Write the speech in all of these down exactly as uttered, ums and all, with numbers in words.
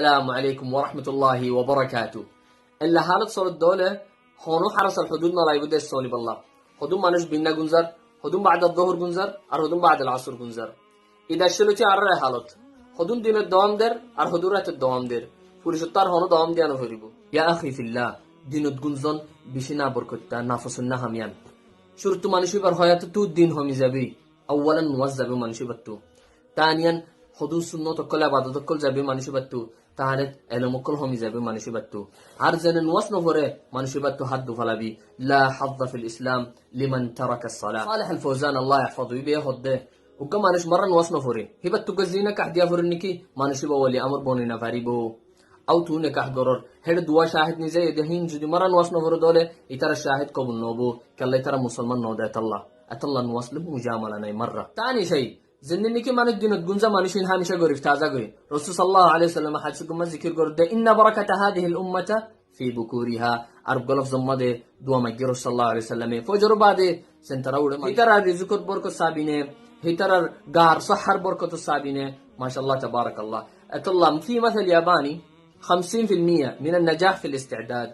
Assalamu alaikum wa rahmatullahi wa barakatuh. Ella hálot solodde óile, honó hárasar hudud nolaibó dec solibólla. Hodún manúic binná gunzar, hodún baáda dóhor gunzar, ar hodún baáda asur gunzar. Ida accóloti añárar e hálot. Hodún dinot dowam der, ar hodún ratot dowam der. Furisottú ar honó dowam diya noforibó. Ya akhi fillah, dinot gunzon bicí naborkoitta, nafosoinna ham iyan. Cúruttu manúic íbar hoyatottú din homi zaibói. Awwalan nuwas zaibói manúic íbattú. Taniyan hodún sunnot ókkol, ebadot ókkol zaibói manúic íbattú. Tahalet elom ókkol homi zaibói manúic íbattú. Ar zene nuwas noforé manúic íbattú hát dufalabi. La hazza fil Islam liman taraka salah. Salih al Fawzan, Allah yahfazuhu, íbaye hoódde, uggwá manúic marra nuwas noforé, híbattú uggwá zina kah diya forer néki, manúic íba wali amor boni nofaribó. Au tuñí nekah goror, héçe duwá cáhed nizaiyé de hín zudi marra nuwas noforé de óile, ítara cáhed kobul noóibo, kiyólla ítara musolman noó de etólla. Etólla nuwas loi mujamala nai marra. Tani sai, zendilla néki manúic dinot gunza manúic ín hámica gorif táza goi. Rosul sallallahu alaihi wasallame hádis uggwá mazé zikir gorédde, inna barakata hadihil ummata fi bukuriha. Ar uggwá lofzor mazé duwa maiggé Rosul sallallahu alaihi wasallame. Fojor baade sen tará uçé, hítarar rizikor borkot sabine, hítarar gar sahar borkot sabine. Mashallah, tabarakallah. Etólla fi masal yabani, hamsin fil miya minan najah fil isti'dad.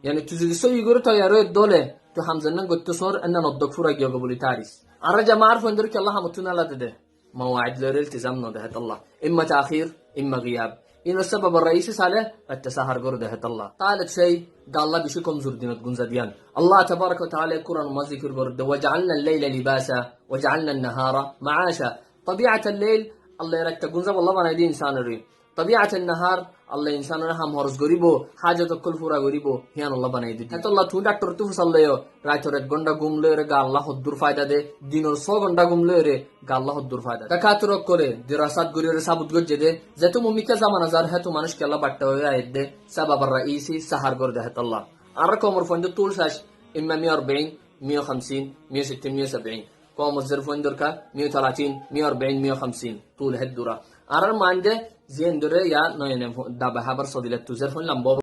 Yáni tui zudi sóiyi gorí toiyar óiye de óile, tui ham zennan goittó sór, ennan oddok fura giyói buli taris. Añára zama añár fuaindóre kiyólla hamottú nalade de. Mawaid loi iltizam no de hétolla. Imma takhir, imma giyab. Inor sabab ar raisi sale, ratte sahar goré de hétolla. Tahalet sai, galla bicí komzur dinot gunza diyan. Allah tabaraka wa taala Kuran mazé zikir gorédde, "Wa ja'alna al-layla libasa, wa ja'alna an-nahara ma'asha." Tabiat al-layl, Allah ratte gunza bolla banai diye insanore. Tabiat an-nahar, Allah insanore ham horos goribo, hajot okkol fura goribo, hiyanolla banai diye. Hétolla tuñí daktor ottú fusar loiyo, raitor ek gonta gum loiyore galla hoddur faida de, dinor só gonta gum loiyore galla hoddur faida de. Dakator okkole dirasat goriyore sabut goijje de, zeto mumikka zamana zar, héto manúic kiyólla batta ói aiyér de, sabab ar raisi sahar goré de hétolla. Añárar koumor fuaindór tul céc, imma miya arbain, miya hamsin, miya sittin, miya sabin. Koumor zer fuaindór ka, miya talatin, miya arbain, miya hamsin. Tul héddura. Añárar mainde ziyán dóre ya noyene dabe hábar sodilettu zer fuain lamba